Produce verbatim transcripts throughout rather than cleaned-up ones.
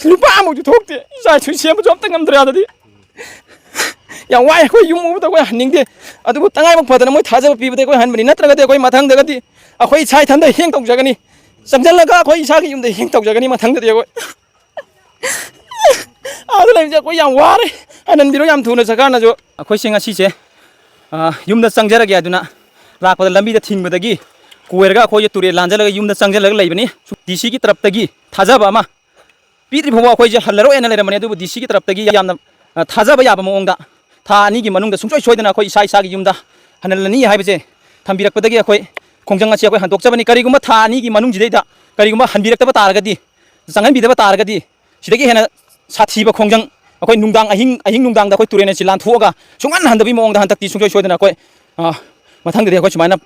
ꯂꯨꯄꯥ ꯑꯃꯐꯥꯎꯁꯨ ꯊꯣꯛꯇꯦ꯫ ꯏꯆꯥ ꯏꯁꯨ ꯁꯦꯝꯕꯁꯨ ꯑꯝꯇ ꯉꯝꯗ꯭ꯔꯦ꯫ ꯑꯗꯗꯤ ꯌꯥꯝ ꯋꯥꯏ꯫ ꯑꯩꯈꯣꯏ ꯌꯨꯝ ꯎꯕꯗ ꯑꯩꯈꯣꯏ ꯍꯟꯅꯤꯡꯗꯦ꯫ ꯑꯗꯨꯕꯨ ꯇꯉꯥꯏꯐꯗꯅ ꯃꯣꯏ ꯊꯥꯖꯕ ꯄꯤꯕꯗ ꯑꯩꯈꯣꯏ ꯍꯟꯕꯅꯤ꯫ ꯅꯠꯇ꯭ꯔꯒꯗꯤ ꯑꯩꯈꯣꯏ ꯃꯊꯪꯗꯒꯗꯤ ꯑꯩꯈꯣꯏ ꯏꯁꯥ ꯏꯊꯟꯗ ꯍꯦꯡ ꯇꯧꯖꯒꯅꯤ꯫ ꯆꯪꯁꯤꯜꯂꯒ ꯑꯩꯈꯣꯏ ꯏꯁꯥꯒꯤ ꯌꯨꯝꯗ ꯍꯦꯡ ꯇꯧꯖꯒꯅꯤ ꯃꯊꯪꯗꯗꯤ ꯑꯩꯈꯣꯏ꯫ ꯑꯥꯗ ꯂꯩꯕꯁꯦ ꯑꯩꯈꯣꯏ ꯌꯥꯝ ꯋꯥꯔꯦ꯫ ꯍꯟꯍꯟꯕꯤꯔꯣ ꯌꯥꯝ ꯊꯨꯅ ꯁꯔꯀꯥꯔꯅꯁꯨ꯫ ꯑꯩꯈꯣꯏꯁꯦ ꯉꯁꯤꯁꯦ, ꯑ, ꯌꯨꯝꯗ ꯆꯪꯖꯔꯒꯦ ꯍꯥꯏꯗꯨꯅ ꯂꯥꯛꯄꯗ ꯂꯝꯕꯤꯗ ꯊꯤꯡꯕꯗꯒꯤ ꯀꯣꯏꯔꯒ ꯑꯩꯈꯣꯏꯁꯦ ꯇꯨꯔꯦꯜ ꯂꯥꯟꯖꯜꯂꯒ ꯌꯨꯝꯗ ꯆꯪꯖꯜꯂꯒ ꯂꯩꯕꯅꯤ꯫ ꯗꯤ ꯁꯤꯒꯤ ꯇꯔꯞꯇꯒꯤ ꯊꯥꯖꯕ ꯑꯃ ꯄꯤꯗ꯭ꯔꯤ ꯐꯥꯎꯕ ꯑꯩꯈꯣꯏꯁꯦ ꯍꯜꯂꯔꯣꯏꯅ ꯂꯩꯔꯝꯕꯅꯤ꯫ ꯑꯗꯨꯕꯨ ꯗꯤ ꯁꯤꯒꯤ ꯇꯔꯞꯇꯒꯤ ꯌꯥꯝꯅ, ꯑ, ꯊꯥꯖꯕ ꯌꯥꯕ ꯃꯑꯣꯡꯗ ꯊꯥ ꯑꯅꯤꯒꯤ ꯃꯅꯨꯡꯗ ꯁꯨꯡꯁꯣꯏ ꯁꯣꯏꯗꯅ ꯑꯩꯈꯣꯏ ꯏꯁꯥ ꯏꯁꯥꯒꯤ ꯌꯨꯝꯗ ꯍꯟꯍꯜꯂꯅꯤ ꯍꯥꯏꯕꯁꯦ ꯊꯝꯕꯤꯔꯛꯄꯗꯒꯤ ꯑꯩꯈꯣꯏ ꯈꯣꯡꯖꯪ ꯑꯁꯤ ꯑꯩꯈꯣꯏ ꯍꯟꯗꯣꯛꯆꯕꯅꯤ꯫ ꯀꯔꯤꯒꯨꯝꯕ ꯊꯥ ꯑꯅꯤꯒꯤ ꯃꯅꯨꯡꯁꯤꯗꯩꯗ ꯀꯔꯤꯒꯨꯝꯕ ꯍꯟꯕꯤꯔꯛꯇꯕ ꯇꯥꯔꯒꯗꯤ, ꯆꯪꯍꯟꯕꯤꯗꯕ ꯇꯥꯔꯒꯗꯤ, ꯁꯤꯗꯒꯤ ꯍꯦꯟꯅ ꯁꯥꯊꯤꯕ ꯈꯣꯡꯖꯪ ꯑꯩꯈꯣꯏ ꯅꯨꯡꯗꯥꯡ ꯑꯍꯤꯡ, ꯑꯍꯤꯡ ꯅꯨꯡꯗꯥꯡꯗ ꯑꯩꯈꯣꯏ ꯇꯨꯔꯦꯜ ꯑꯁꯤ ꯂꯥꯟꯊꯣꯛꯑꯒ ꯁꯨꯡꯍꯟ ꯍꯟꯗꯕꯒꯤ ꯃꯑꯣꯡꯗ ꯍꯟꯗꯛꯇꯤ ꯁꯨꯡꯁꯣꯏ ꯁꯣꯏꯗꯅ ꯑꯩꯈꯣꯏ, ꯑ, ꯃꯊꯪꯗꯗꯤ ꯑꯩꯈꯣꯏ ꯁꯨꯃꯥꯏꯅ,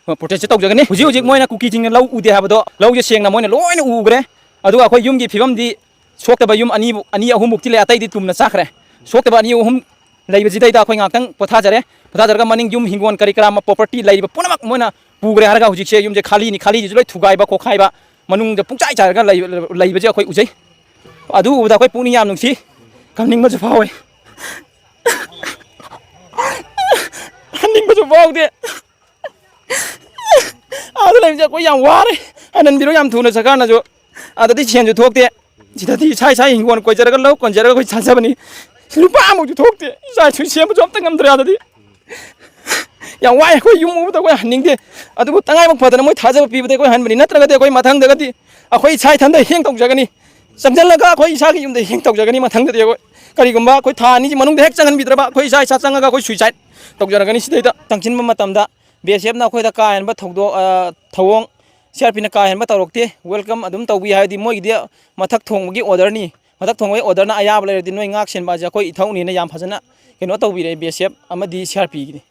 ꯑ, protest ꯁꯦ ꯇꯧꯖꯒꯅꯤ꯫ ꯍꯧꯖꯤꯛ ꯍꯧꯖꯤꯛ ꯃꯣꯏꯅ ꯀꯨꯀꯤꯁꯤꯡꯅ ꯂꯧ ꯎꯗꯦ ꯍꯥꯏꯕꯗꯣ ꯂꯧꯁꯦ ꯁꯦꯡꯅ ꯃꯣꯏꯅ ꯂꯣꯏꯅ ꯎꯈ꯭ꯔꯦ꯫ ꯑꯗꯨꯒ ꯑꯩꯈꯣꯏ ꯌꯨꯝꯒꯤ ꯐꯤꯕꯝꯗꯤ ꯁꯣꯛꯇꯕ ꯌꯨꯝ ꯑꯅꯤꯕꯨ, ꯑꯅꯤ ꯑꯍꯨꯝꯃꯨꯛꯇꯤ ꯂꯩ, ꯑꯇꯩꯗꯤ ꯇꯨꯝꯅ ꯆꯥꯈ꯭ꯔꯦ꯫ ꯁꯣꯛꯇꯕ ꯑꯅꯤ ꯑꯍꯨꯝ ꯂꯩꯕꯁꯤꯗꯩꯗ ꯑꯩꯈꯣꯏ ꯉꯥꯛꯇꯪ ꯄꯣꯊꯥꯖꯔꯦ꯫ ꯄꯣꯊꯥꯖꯔꯒ ꯃꯅꯤꯡ ꯌꯨꯝ, ꯍꯤꯡꯒꯣꯜ, ꯀꯔꯤ ꯀꯔꯥ, property ꯂꯩꯔꯤꯕ ꯄꯨꯝꯅꯃꯛ ꯃꯣꯏꯅ ꯄꯨꯈ꯭ꯔꯦ ꯍꯥꯏꯔꯒ ꯍꯧꯖꯤꯛꯁꯦ ꯌꯨꯝꯁꯦ ꯈꯥꯂꯤꯅꯤ, ꯈꯥꯂꯤꯁꯤꯁꯨ ꯂꯣꯏ ꯊꯨꯒꯥꯏꯕ ꯈꯣꯠꯈꯥꯏꯕ, ꯃꯅꯨꯡꯗ ꯄꯨꯡꯆꯥꯏ ꯆꯥꯏꯔꯒ ꯂꯩ-, ꯂꯩꯕꯁꯦ ꯑꯩꯈꯣꯏ ꯎꯖꯩ꯫ ꯑꯗꯨ ꯎꯕꯗ ꯑꯩꯈꯣꯏ ꯄꯨꯛꯅꯤꯡ ꯌꯥꯝ ꯅꯨꯡꯁꯤ, ꯀꯞꯅꯤꯡꯕꯁꯨ ꯐꯥꯎꯋꯦ꯫ ꯍꯟꯅꯤꯡꯕꯁꯨ ꯐꯥꯎꯗꯦ꯫ ꯑꯥꯗ ꯂꯩꯕꯁꯦ ꯑꯩꯈꯣꯏ ꯌꯥꯝ ꯋꯥꯔꯦ꯫ ꯍꯟꯍꯟꯕꯤꯔꯣ ꯌꯥꯝ ꯊꯨꯅ ꯁꯔꯀꯥꯔꯅꯁꯨ꯫ ꯑꯥꯗꯗꯤ ꯁꯦꯟꯁꯨ ꯊꯣꯛꯇꯦ, ꯁꯤꯗꯗꯤ ꯏꯁꯥ ꯏꯁꯥ ꯍꯤꯡꯒꯣꯜ ꯀꯣꯏꯖꯔꯒ, ꯂꯧ ꯀꯣꯟꯖꯔꯒ ꯑꯩꯈꯣꯏ ꯆꯥꯖꯕꯅꯤ꯫ ꯂꯨꯄꯥ ꯑꯃꯐꯥꯎꯁꯨ ꯊꯣꯛꯇꯦ꯫ ꯏꯆꯥ ꯏꯁꯨ ꯁꯦꯝꯕꯁꯨ ꯑꯝꯇ ꯉꯝꯗ꯭ꯔꯦ꯫ ꯑꯥꯗꯗꯤ ꯌꯥꯝ ꯋꯥꯏ꯫ ꯑꯩꯈꯣꯏ ꯌꯨꯝ ꯎꯕꯗ ꯑꯩꯈꯣꯏ ꯍꯟꯅꯤꯡꯗꯦ꯫ ꯑꯗꯨꯕꯨ ꯇꯉꯥꯏꯐꯗꯅ ꯐꯗꯅ ꯃꯣꯏ ꯊꯥꯖꯕ ꯄꯤꯕꯗ ꯑꯩꯈꯣꯏ ꯍꯟꯕꯅꯤ꯫ ꯅꯠꯇ꯭ꯔꯒꯗꯤ ꯑꯩꯈꯣꯏ ꯃꯊꯪꯗꯒꯗꯤ ꯑꯩꯈꯣꯏ ꯏꯁꯥ ꯏꯊꯟꯗ ꯍꯦꯡ ꯇꯧꯖꯒꯅꯤ꯫ ꯆꯪꯁꯤꯜꯂꯒ ꯑꯩꯈꯣꯏ ꯏꯁꯥꯒꯤ ꯌꯨꯝꯗ ꯍꯦꯡ ꯇꯧꯖꯒꯅꯤ꯫ ꯃꯊꯪꯗꯗꯤ ꯑꯩꯈꯣꯏ ꯀꯔꯤꯒꯨꯝꯕ ꯑꯩꯈꯣꯏ ꯊꯥ ꯑꯅꯤꯒꯤ ꯃꯅꯨꯡꯗ ꯍꯦꯛ ꯆꯪꯍꯟꯕꯤꯗ꯭ꯔꯕ, ꯑꯩꯈꯣꯏ ꯏꯁꯥ ꯏꯁꯥ ꯆꯪꯉꯒ ꯑꯩꯈꯣꯏ suicide ꯇꯧꯖꯔꯒꯅꯤ꯫ ꯁꯤꯗꯩꯗ ꯆꯪꯁꯤꯟꯕ ꯃꯇꯝꯗ ꯕꯤ ꯑꯦꯁ ꯑꯦꯐꯅ ꯑꯩꯈꯣꯏꯗ ꯀꯥ ꯍꯦꯟꯕ ꯊꯧꯗꯣꯛ, ꯑ, ꯊꯧꯑꯣꯡ ꯁꯤ ꯑꯥꯔ ꯄꯤꯅ ꯀꯥ ꯍꯦꯟꯕ ꯇꯧꯔꯛꯇꯦ꯫ Welcome ꯑꯗꯨꯝ ꯇꯧꯕꯤ꯫ ꯍꯥꯏꯕꯗꯤ ꯃꯣꯏꯒꯤꯗꯤ ꯃꯊꯛ ꯊꯣꯡꯕꯒꯤ order ꯅꯤ꯫ ꯃꯊꯛ ꯊꯣꯡꯕꯒꯤ order ꯅ ꯑꯌꯥꯕ ꯂꯩꯔꯗꯤ ꯅꯣꯏ ꯉꯥꯛ ꯁꯦꯟꯕ ꯑꯁꯦ ꯑꯩꯈꯣꯏ ꯏꯊꯧꯅꯦꯅ ꯌꯥꯝ ꯐꯖꯅ ꯀꯩꯅꯣ ꯇꯧꯕꯤꯔꯦ ꯕꯤ ꯑꯦꯁ ꯑꯦꯐ ꯑꯃꯗꯤ ꯁꯤ ꯑꯥꯔ ꯄꯤꯒꯤꯗꯤ꯫